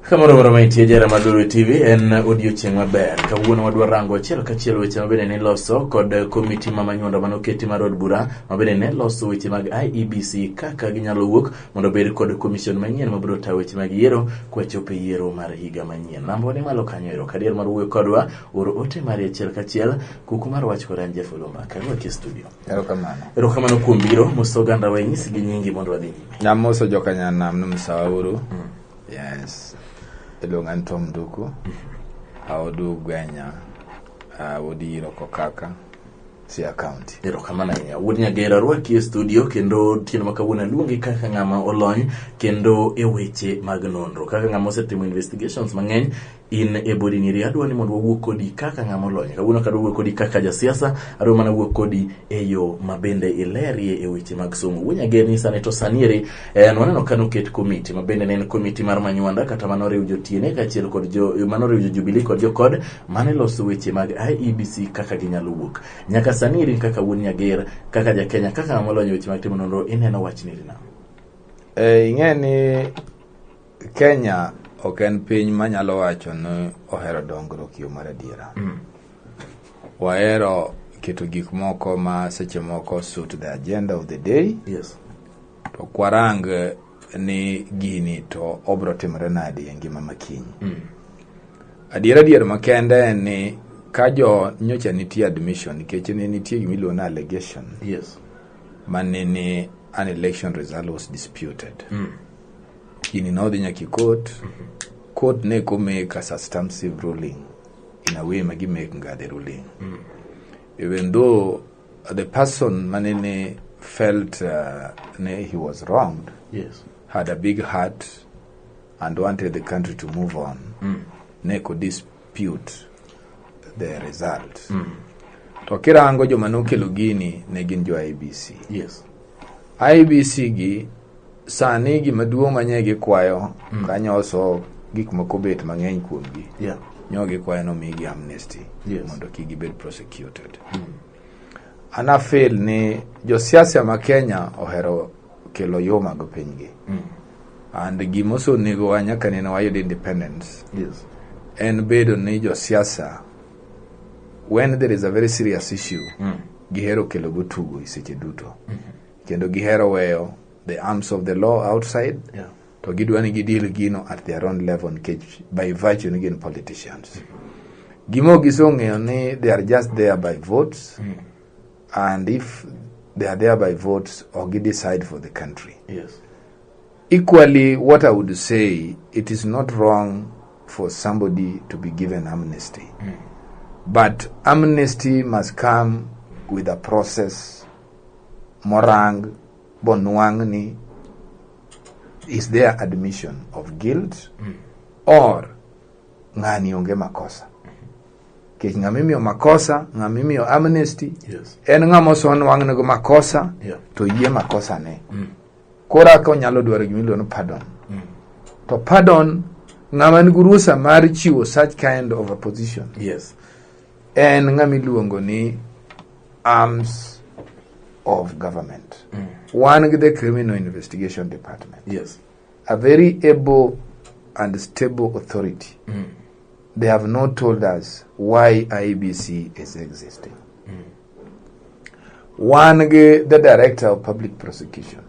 Kamoro amora ma intie jara mar Lolwe TV en odiochieng' maber. Kawuono wadwa rango achiel kachiel weche mabende ne loso kod komiti ma Manyuondo manoketi mar od bura mabende ne loso weche mag IEBC kaka ginyalo wuok mondo obed kod komishon manyien mabiro tayo weche mag yiero kwachopo e yiero mar higa manyien. Namba ni malo kanyo ero kadier mar wuoyo kodwa or ote mari achiel kachiel kuku mar wach kod an Jeff Olumba karwaki e studio. Erokamano. Erokamano kuom biro moso oganda wa inyisi gi nyingi mondo wadhi nyime. Nyamoso jokanyanam numsauru. Yes. Iluonga ni Tom Nduku. Aodu Gwenya. Wuod Iro Kokaka. Siaya County. Erokamano ahinya. Wuod Nyagera arwaki e studio kendo otieno ma kawuono aluongi kaka ng'ama olony kendo e weche mag nonro. Kaka ng'ama osetimo investigations mang'eny in e bodi niri adwa ni mondo wawuo kodi kaka ng'ama olony. Kawuono ok adwa wuoyo kodi kaka jasiasa, adwa mana wuoyo kodi e yo ma bende ilerie e weche mag somo. Wuod Nyager nyisa ni to sani eri waneno ka noket komiti ma bende ne en komiti mar Manywanda kata manoriw jotiene kaachiel kod jo manoriw jo Jubilee kod jo CORD mane loso weche mag IEBC kaka ginyalo wuok. Nyaka sani eri kaka wuon Nyager, kaka ja Kenya, kaka ng'ama olony e weche mag timo nonro ineno wachni eri nang'o? Ing'e ni Kenya ok en piny manyalo wacho ni ohero dongruok e yo mar adiera. Wahero keto gik moko ma seche moko suit the agenda of the day. To kwarang ni gini to obro timore nade e ngima makiny. Adier adier makende en ni ka jo nyocha nitie admission nikech ne nitie gima iluongo ni allegation mane ni an election result was disputed. Gini nodhi nyaka e court. Court ne ko make a substantive ruling in a way ma gi make nga the ruling. Even though the person manene felt ne he was wronged had a big heart and wanted the country to move on ne ko dispute the result. To kirango joma nokelo gini ne gin jo IEBC. IEBC gi sani gima duong' ma nye gikwayo kanyoso gik moko bet mang'eny kuomgi. Nyo gikwayo nomigi amnesty mondo kik gibed prosecuted. An a feel ni josiasa ma Kenya ohero kelo yo mag pinygi. And gima osenegowa nyaka nene wayud independence en bedo ni josiasa when there is a very serious issue gihero kelo go tugo e seche duto. Kendo gihero weyo the arms of the law outside to gidwa ni gideal gino at their own level nikech by virtue ni gin politicians. Gima ok gisong'eyo ni they are just there by votes and if they are there by votes ok gi decide for the country. Equally, what I would say, it is not wrong for somebody to be given amnesty. But amnesty must come with a process morang bonwang ni is there admission of guilt or ng'ani onge makosa. Nikech ng'ama imiyo makosa, ng'ama imiyo amnesty, en ng'ama osonwang'nego makosa to yie makosa ne. Koro aka onyalo dwaro gima iluongo ni pardon. To pardon ng'ama nigi ruhusa mar chiwo such kind of a position en ng'ama iluongo ni arms of government. Wan gi the Criminal Investigation Department. A very able and stable authority. They have not told us why IEBC is existing. Wan gi the Director of Public Prosecution,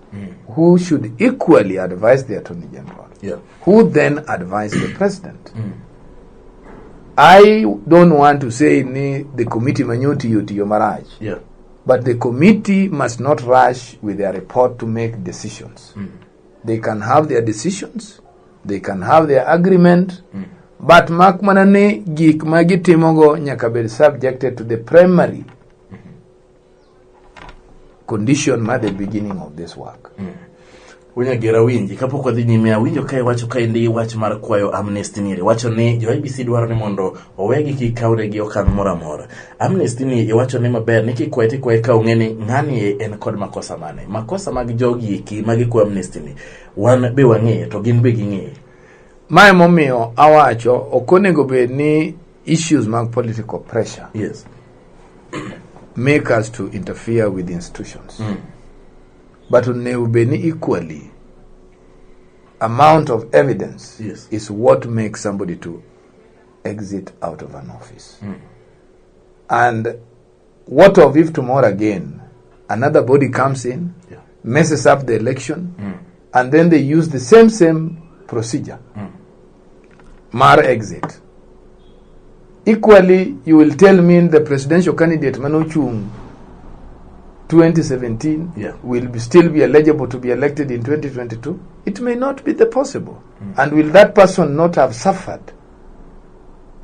who should equally advise the Attorney General, who then advise the President. I don't want to say ni the committee manyoti yotiyo marach, but the committee must not rush with their report to make decisions. They can have their decisions, they can have their agreement, but mak mana ni gik ma gitimogo nyaka bed subjected to the primary condition ma the beginning of this work. Unyagera winji kapok wadhi nyime awinjo ka iwacho ka indi wach mar kwayo amnesty ni iwacho ni jo IEBC dwaro ni mondo owegi kik kawnegi okang' moro amora. Amnesty ni iwacho ni maber ni kikwaye tikwaye ka ong'e ni ng'ani en kod makosa mane. Makosa mag jogi eki ma gikwayo amnesty ni wan be wang'eyo to gin be ging'eyo. Mae momiyo awacho ok onego bed ni issues mag political pressure make us to interfere with institutions. But onego bed ni equally Amount of evidence Yes. is what makes somebody to exit out of an office. And what of if tomorrow again another body comes in, messes up the election, and then they use the same procedure, mar exit. Equally, you will tell me the presidential candidate manochung 2017 will still be eligible to be elected in 2022? It may not be the possible. And will that person not have suffered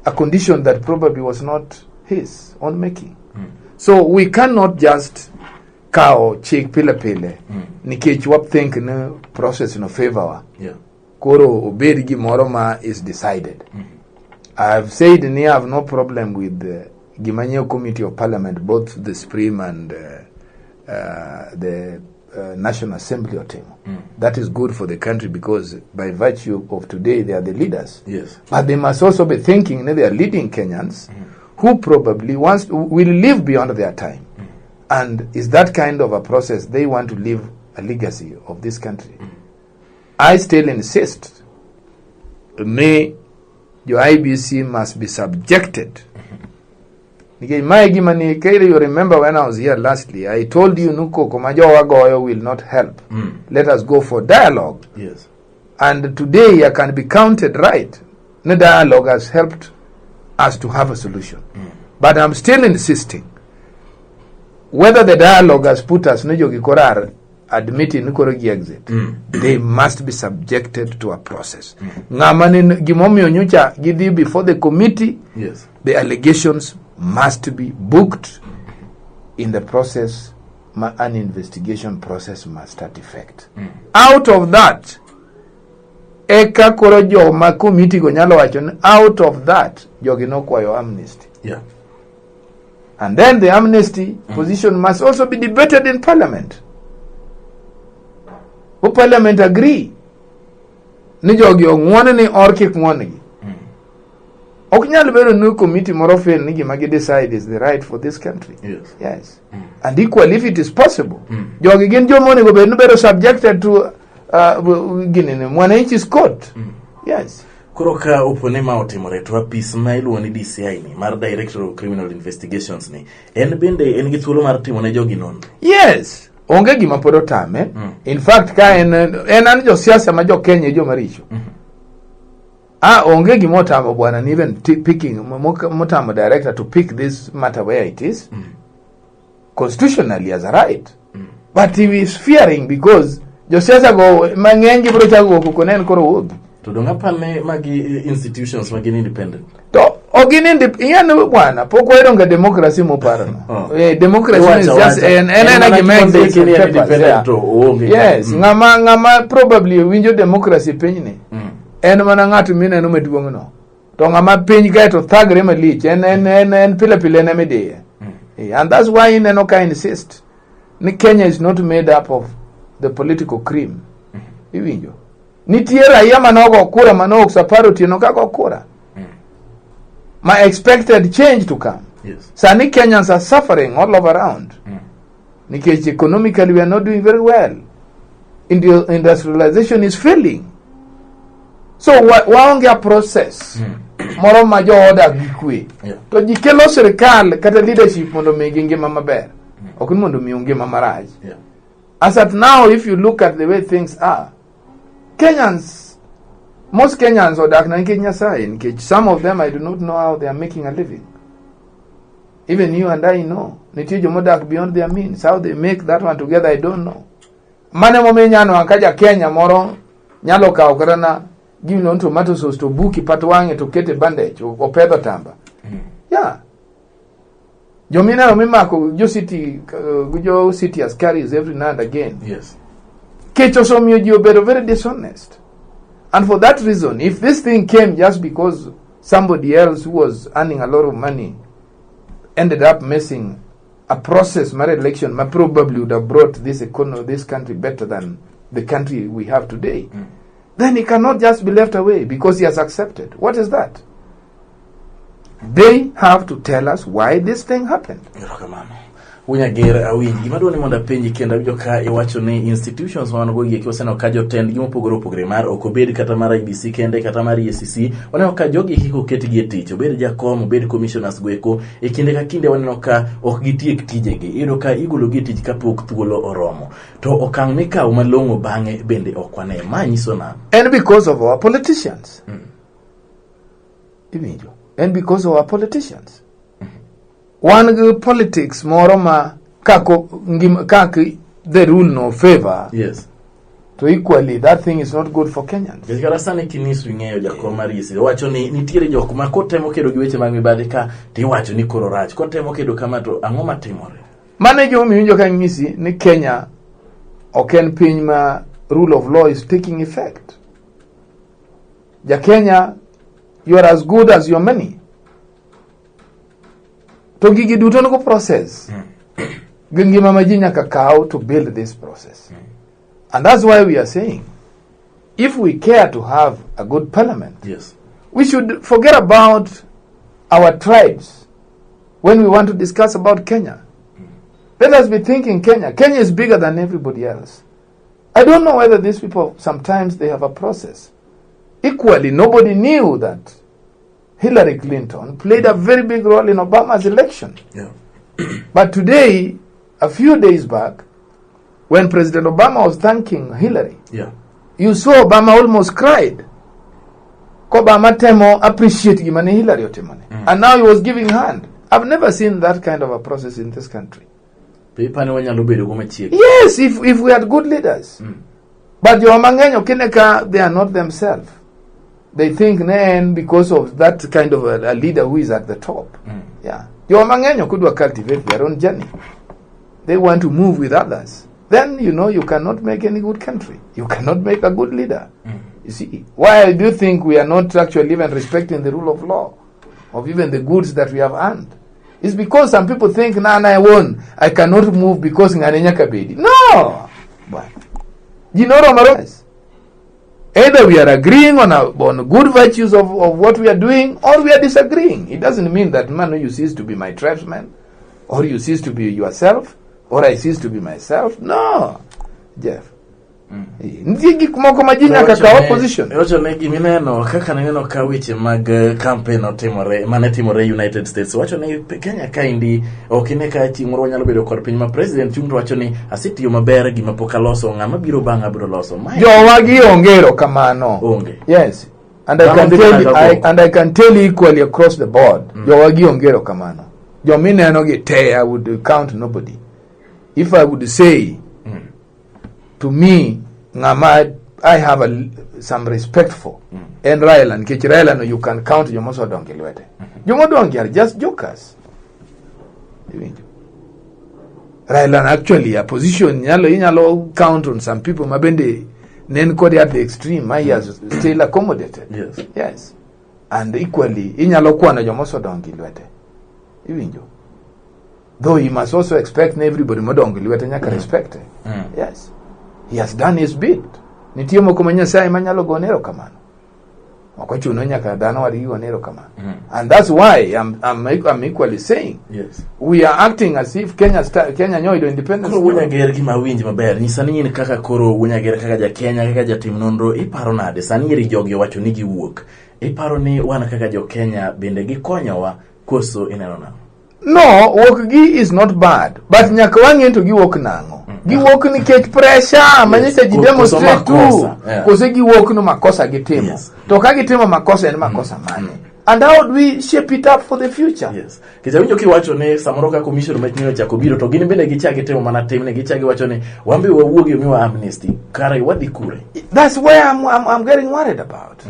a condition that probably was not his own making? So we cannot just kawo chik pile pile nikech wa think ni process no favor wa, koro obed gimoro ma is decided. I've said ni I have no problem with the gima committee of parliament, both the Supreme and the National Assembly otimo. That is good for the country because by virtue of today they are the leaders. But they must also be thinking that they are leading Kenyans who probably wants will live beyond their time. And is that kind of a process they want to leave a legacy of this country? I still insist me your IEBC must be subjected. Nikech mae gima ni Kaire, you remember when I was here lastly, I told you ni koko ma jowa goyo will not help. Let us go for dialogue. And today I can be counted right. The dialogue has helped us to have a solution. But I'm still insisting. Whether the dialogue has put us ni jogi koro are admitting ni koro gi exit, they must be subjected to a process. Ng'ama ni gimomiyo nyocha gidhi before the committee, the allegations must be booked in the process ma an investigation process must start effect. Out of that, eka koro joma committee go nyalo wacho ni out of that jogi nokwayo amnesty. And then the amnesty position must also be debated in parliament. Bo parliament agree ni jogi ong'uon ni or kik ng'uon-gi. Ok nyal bedo ni committee moro fail ni gima gi decide is the right for this country. Yes. And equally, if it is possible, jogi gin joma onego bed ni bedo subjected to ginene mwananchi's court. Yes. Koro ka opo ni ma otimore to apis ma iluongo ni DCI ni mar Director of Criminal Investigations ni en bende en gi thuolo mar timo ne jogi nonro. Yes. Onge gima pod otame. In fact, ka en an josiasa ma jo Kenya e joma richo. Ah, onge gima otamo bwana ni even picking motamo director to pick this matter where it is. Constitutionally has a right. But he is fearing because josiasa go mang'eny gibiro chako go koko ne en koro wuogi. To dong apane magi institutions ma gin independent. To ok gin ing'e ni bwana pok wayudo ga democracy moparo no. Oh. Democracy is Iwacho just awacha. en En ena mana gima kondiki exist on ni en papers, independent yeah. to oonge. Yes, ng'ama probably winjo democracy pinyni en mana ng'at mineno maduong' no. To ng'ama piny kae to thagre malich en pile pile en emidiye. And that's why ineno ka insist ni Kenya is not made up of the political cream. Iwinjo? Nitie raia manogo kura manowuok sa apar otieno ka go kura. Ma expected change to come. Sani Kenyans are suffering all over around. Nikech economically we are not doing very well. Industrialization is failing. So waonge a process moro ma joodak gi kwe. To ji kelo sirikal kata leadership mondo omigi ngima maber. Ok ni mondo omiu ngima marach. As at now, if you look at the way things are, Kenyans, most Kenyans odak na nikech Nyasaye, nikech some of them I do not know how they are making a living. Even you and I know. Nitie jomodak beyond their means. How they make that one together, I don't know. Mane momiyo inyalo nwang'o ka ja Kenya moro nyalo kawo kata na gimiluongo ni tomato sauce to buki pat wang'e to kete bandage, opedho tamba. Yeah. Jomineno mimako jo city, jo city askaris every now and again. Kech osemiyo ji obedo very dishonest. And for that reason, if this thing came just because somebody else who was earning a lot of money ended up messing a process mar election ma probably would have brought this economy, this country better than the country we have today, then he cannot just be left away because he has accepted. What is that? They have to tell us why this thing happened. Erokamano. Unyager awinj gima dwani mondo apenji kendo awinjo ka iwacho ni institutions ma wan go gi eki waseneno ka jotendgi mopogore opogore mar ok obed kata mar IBC kende kata mar EACC waneno ka jogi eki koketgi e tich obed jakom obed commissioners go eko e kinde ka kinde waneno ka ok gitiek tijegi iyudo ka igologi e tich kapok thuolo oromo to okang' mikawo malong'o bang'e bende ok wane ma nyiso nang'o En because of our politicians. Iwinjo? En because of our politicians. Wan gi politics moro ma kako ngima kak the rule no favor yes to equally that thing is not good for Kenyans. Nikech kata sani kinisu ing'eyo jakom mar EACC owacho ni nitiere jok ma kotemo kedo gi weche mag mibadhi ka tiwacho ni koro rach kotemo kedo kama to ang'o matimore Mano e gimomiyo iwinjo ka ng'isi ni Kenya ok en piny ma rule of law is taking effect. Ja Kenya, you are as good as your money. To gigi duto nigo process. Gi ngima ma ji nyaka kaw to build this process. And that's why we are saying, if we care to have a good parliament, yes we should forget about our tribes when we want to discuss about Kenya. Let us be thinking Kenya. Kenya is bigger than everybody else. I don't know whether these people sometimes they have a process. Equally, nobody knew that Hillary Clinton played a very big role in Obama's election. yeah But today, a few days back, when President Obama was thanking Hillary, yeah you saw Obama almost cried. Obama temo appreciate gima ne Hillary otimone. And now he was giving hand. I've never seen that kind of a process in this country. Be ipani wanyalo bedo go machiegni Yes, if we had good leaders. But joma mang'eny ok ine ka they are not themselves. They think ne en because of that kind of a leader who is at the top. Yeah. Joma mang'eny ok odwa cultivate their own journey. They want to move with others. Then you know you cannot make any good country. You cannot make a good leader. You see, why do you think we are not actually even respecting the rule of law, of even the goods that we have earned? It's because some people think, nah, nah, I won. I cannot move because ng'ane nyaka bedi. No! But, you know, Romaro, either we are agreeing on good virtues of what we are doing or we are disagreeing. It doesn't mean that, man, you cease to be my tribesman or you cease to be yourself or I cease to be myself. No, Jeff. Nitie gik moko ma ji nyaka kaw opposition. Iwacho ne gimineno kaka nineno ka weche mag campaign otimore mane timore United States wacho ni Kenya kaendi ok ine ka chieng' moro wanyalo bedo kod piny ma president chung' to wacho ni asetiyo maber gima pok aloso ng'ama biro bang'a biro loso Mae Jowa gi onge erokamano. onge Yes. And I Mano can dhi tell you, mana I, ka and I can tell you equally across the board. Jowa gi onge erokamano. Jomineno gi te, I would count nobody. If I would say to me, ng'ama I have some respect for, en Raila, nikech Raila no you can count joma osedongo e lwete. Joma odongo are just jokers. Iwinjo? Raila actually a position nyalo inyalo count on some people ma bende ne en kode at the extreme ma he has still accommodated. Yes. Yes. And equally inyalo kwano joma osedongo e lwete. Iwinjo? Though he must also expect ni everybody modongo e lwete nyaka respect. Yes. He has done his bit. Nitie moko ma Nyasaye manyalo gone erokamano. Ok ochuno nyaka dhano wadgi gone erokamano. And that's why I'm equally saying Yes. we are acting as if Kenya nyoyudo independence. Koro Wunyager gima awinj maber nyisa ni in kaka koro Wunyager kaka ja Kenya kaka jatim nonro iparo nade sani eri jogi owacho ni giwuok iparo ni wan kaka jo Kenya bende gikonyowa koso ineno nang'o No, wuok gi is not bad. But nyaka wang'e to giwuok nang'o. Giwuok nikech pressure ma nyocha ji Koso demonstrate tu. makosa, yeah. Kose giwuok no makosa gitimo. Yes. To ka gitimo makosa en makosa mane? And how do we shape it up for the future? Yes. Nikech awinjo kiwacho ni samoro ka commission manyien ochako biro to gin bende gichak gitimo mana timne gichak giwacho ni wan be wawuogi omiwa amnesty kare wadhi kure That's where I'm getting worried about.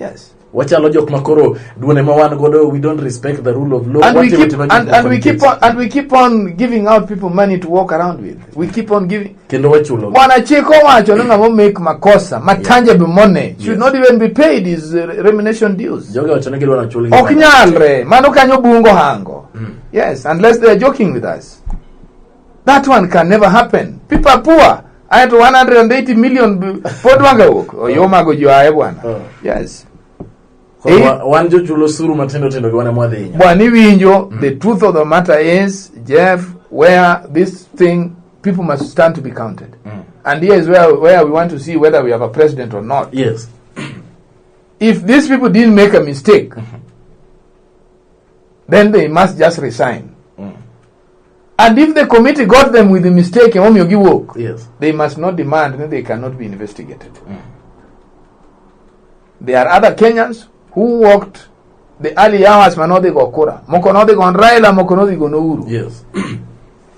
Yes. wachalo jok ma koro duone ma wan godo we don't respect the rule of law And we Watimo keep tima gik and, moko and we keep nikech- on and we keep on giving out people money to walk around with. We keep on giving. kendo wachulo Bwana chik owacho ni ng'ama make makosa ma tangible money should Yes. not even be paid his remuneration dues. jogi owacho ni gidwa nochulgi Ok nyalre, mano kanyo bungo hango. Yes, unless they are joking with us. That one can never happen. People are poor. Aeto 180 million pod wanga wuok. Oyomago joaye bwana. Oh. Yes. Koro wan jochul osuru matindo tindo gi wan ema wadhi hinyo Bwana iwinjo, the truth of the matter is, Jeff, Where this thing, people must stand to be counted. And here is where we want to see whether we have a president or not. If these people didn't make a mistake, then they must just resign. And if the committee got them with the mistake, emomiyo giwuok, they must not demand that they cannot be investigated. There are other Kenyans who worked the early hours manodhi go kura. Moko nodhi go Raila, moko nodhi go Uhuru.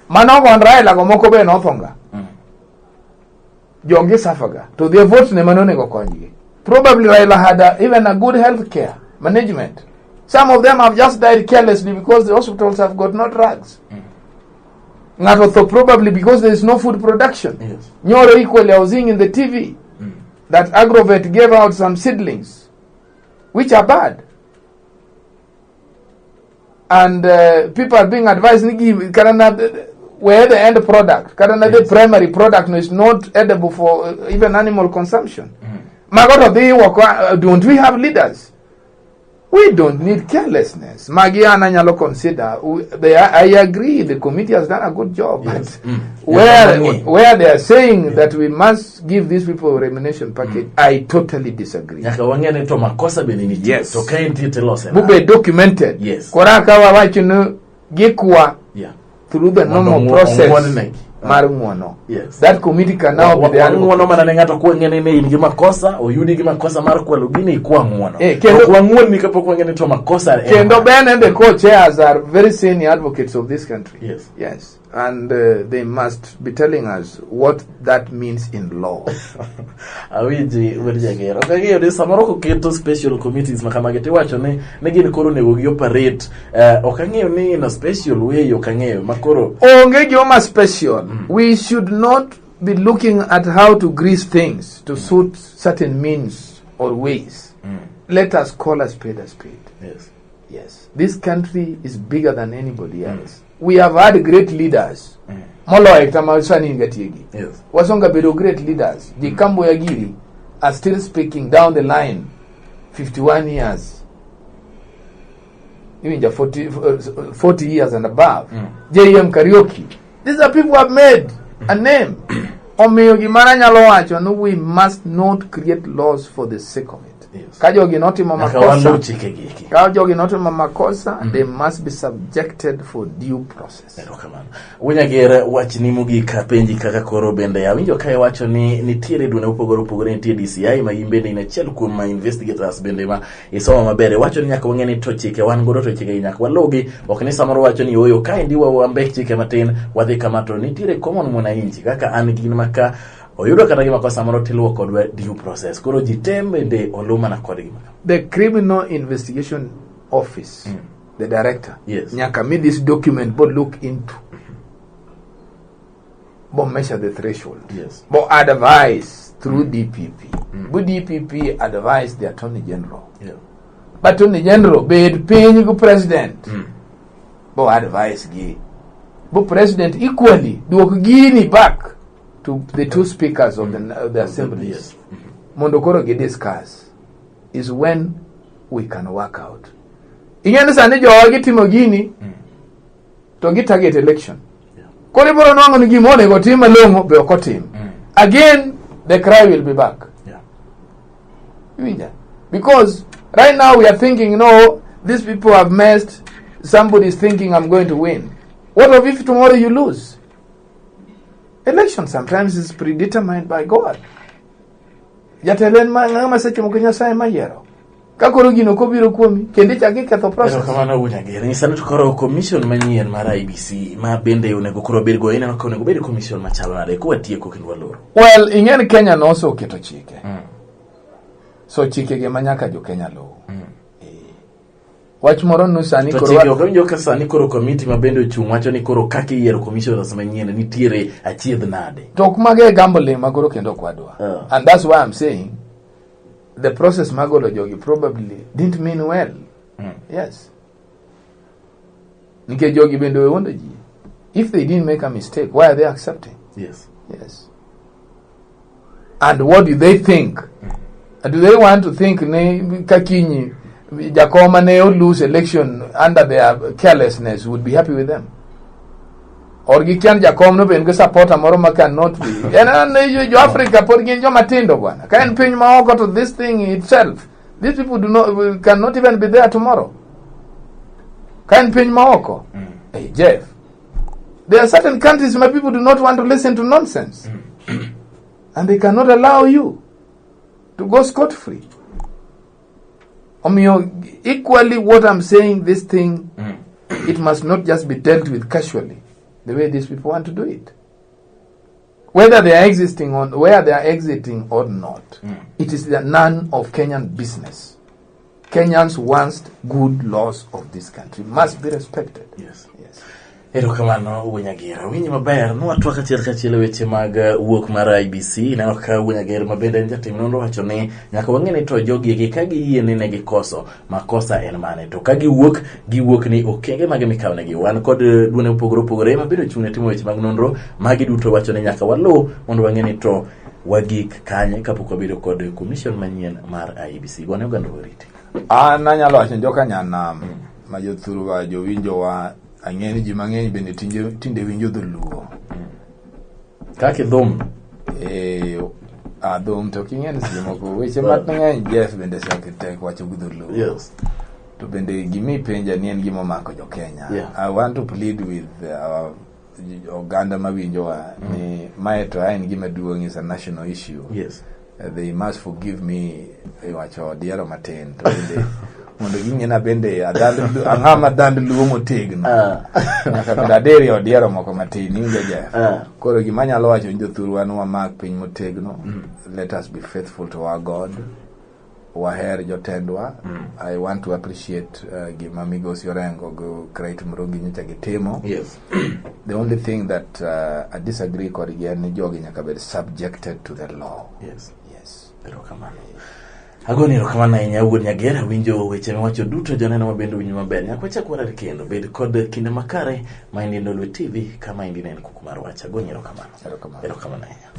Mano go Raila go moko be nothonga. Jogi suffer ga. To their votes ne mano onego konygi. Probably Raila had even a good health care management. Some of them have just died carelessly because the hospitals have got no drugs. Ng'ato otho probably because there is no food production. Nyoro equally, I was seeing in the TV that Agrovet gave out some seedlings, which are bad. And people are being advised, "Nigi, karana, where the end product, karana the primary product is not edible for even animal consumption. Magoto dhi woko, don't we have leaders? We don't need carelessness. Magi an anyalo consider. I agree the committee has done a good job. But where they are saying that we must give these people a remuneration package, I totally disagree. Nyaka wang'e ni to makosa bende nitie. To ka entie tilose nade? Bube documented. Kora ka wawacho ni gikwa through the Mondo normal process ong'won-negi. Mar ng'uono. That committee can now be the Wang'uono mana ne ng'ato kwang'e ni in gi makosa, oyudi gi makosa mar kwalo gini ikwa ng'uono. Kendo Ok wang'uonni kapok wang'e ni to makosa en Kendo mane. Ben and the co-chairs are very senior advocates of this country. Yes. And they must be telling us what that means in law. Awinji wuod Jagero. Ok ang'eyo ni samoro koketo special committees ma kamagi tiwacho ni gin koro onego gi operate. Ok ang'eyo ni in a special way ok ang'eyo ma koro Onge gima special. We should not be looking at how to grease things to suit certain means or ways. Let us call a spade a spade. Yes. This country is bigger than anybody else. We have had great leaders. Moloyo kata ma sani ingatiegi. Wasonga bedo great leaders. Jikambo Yagiri are still speaking down the line 51 years. Iwinja 40 years and above. JM Kariuki. These are people who have made a name. Omiyo gimara anyalo wacho ni we must not create laws for the sake of it. Ka jogi notimo Nyaka makosa, waluw chike gi eki. ka jogi notimo makosa, they must be subjected for due process. Erokamano. Winyager wachni mogik apenji kaka koro bende awinjo ka iwacho ni nitiere duonde mopogore opogore nitie DCI ma in bende in achiel kuom ma investigators bende ma isomo maber iwacho ni nyaka wang'e ni to chike wan godo to chike gi nyaka walugi ok ni samoro wacho ni oyo kaendi wambek chike matin wadhi kama to nitiere common mwananchi kaka an gin maka oyudo kata gima kosa moro tiluwo kodwa due process koro ji te bende oluw mana kodgi ma The Criminal Investigation Office, the director, nyaka mi this document bo look into, bo measure the threshold, bo advise through DPP, bo DPP advise the Attorney General. Attorney General bed piny gi President, bo advise gi, bo President equally duok gini back to the two speakers of the assemblies mondo koro gi discuss is when we can work out. Ing'e ni sani jowa gitimo gini to gi target election. Koro ibiro nwang'o ni gima onego tim malong'o be ok otim. Again the cry will be back. Iwinja? Because right now we are thinking, no, these people have messed. Somebody is thinking I'm going to win. What of if tomorrow you lose? Election sometimes is predetermined by God. Jatelo en ma ng'ama seche moko Nyasaye mayiero. Ka koro gino kobiro kuomi, kendo ichak iketho process. Erokamano Wuod Nyisa ni to koro commission manyien mar IEBC ma bende onego koro bedgo ineno ka onego bed commission machalo nade kwatieko kendo waloro. Well, ing'e ni Kenya noseketo chike. So chikegi ma nyaka jo Kenya luw. Wach moro nu sani To koro chike ok awinjo ka sani koro committee ma bende ochung' wacho ni koro kaka iyiero commissioners manyien nitiere achiedh nade. To ok mage e gambling ma koro kendo ok wadwa. And that's why I'm saying the process mar golo jogi probably didn't mean well. Yes. Nikech jogi bende owuondo ji. If they didn't make a mistake, why are they accepting? Yes. And what do they think? Do they want to think ni kakinyi Jakoma ne lose election under their carelessness would be happy with them? Or gikian jakom no be en gi supporter moro ma cannot be. En en jo Africa pod gin joma tindo bwana. Ka en piny ma oko to this thing itself, these people do not cannot even be there tomorrow. Ka en piny ma oko. Hey, Jeff, there are certain countries where people do not want to listen to nonsense. And they cannot allow you to go scot-free. Omiyo, equally what I'm saying, this thing, it must not just be dealt with casually, the way these people want to do it. Whether they are existing on where they are exiting or not, it is the none of Kenyan business. Kenyans want good laws of this country must be respected. Yes. Erokamano Wuo Nyagera. Winji maber, nwatwak achiel kachiel e weche mag wuok mar IEBC. Ineno ka Wuo Nyager ma bende en jatim nonro wacho ni nyaka wang'e ni to jogi eki ka giyie ni ne gikoso, makosa en mane. To ka giwuok, giwuok ni okenge mage mikawo negi. Wan kod duonde mopogore opogore ma bende ochung' ne timo weche mag nonro. Magi duto wacho ni nyaka waluw mondo wang'e ni to wagik kanye kapok wabedo kod commission manyien mar IEBC. Gone oganda oriti. An anyalo wacho ni joka nyanam ma jothurwa jowinjowa ang'e ni ji mang'eny bende tinde winjo dholuo. Kaka idhum. Eh, adhum to ok ing'e ni seche moko weche mang'eny Jeff bende tek wacho gi dholuo. To bende gimipenja ni en gima omako jo Kenya. I want to plead with our oganda mawinjowa ni mae to en gima duong' is a national issue. They must forgive me wacho odiero matin to bende mondo ging'e bende ang'ama dhand luo motegno. Nyaka bende adere odiero moko matin iwinjo Jeff. Koro gima anyalo wacho ni jothurwa ni wamak piny motegno. Let us be faithful to our God. Waher jotendwa. I want to appreciate gima Migosi Orengo go Craig Murungi nyocha gitimo. The only thing that I disagree kodgi en ni jogi nyaka bed subjected to the law. Yes. Erokamano. Agoni erokamano ahinya wuod Nyagera, winjo weche miwacho duto joneno ma bende winjo maber. Nyaka wachak warar kendo. Bed kod kinde makare. Maendi Lolwe TV, kama endi ne en kuku mar wach. Agoni erokamano. Erokamano. Erokamano ahinya.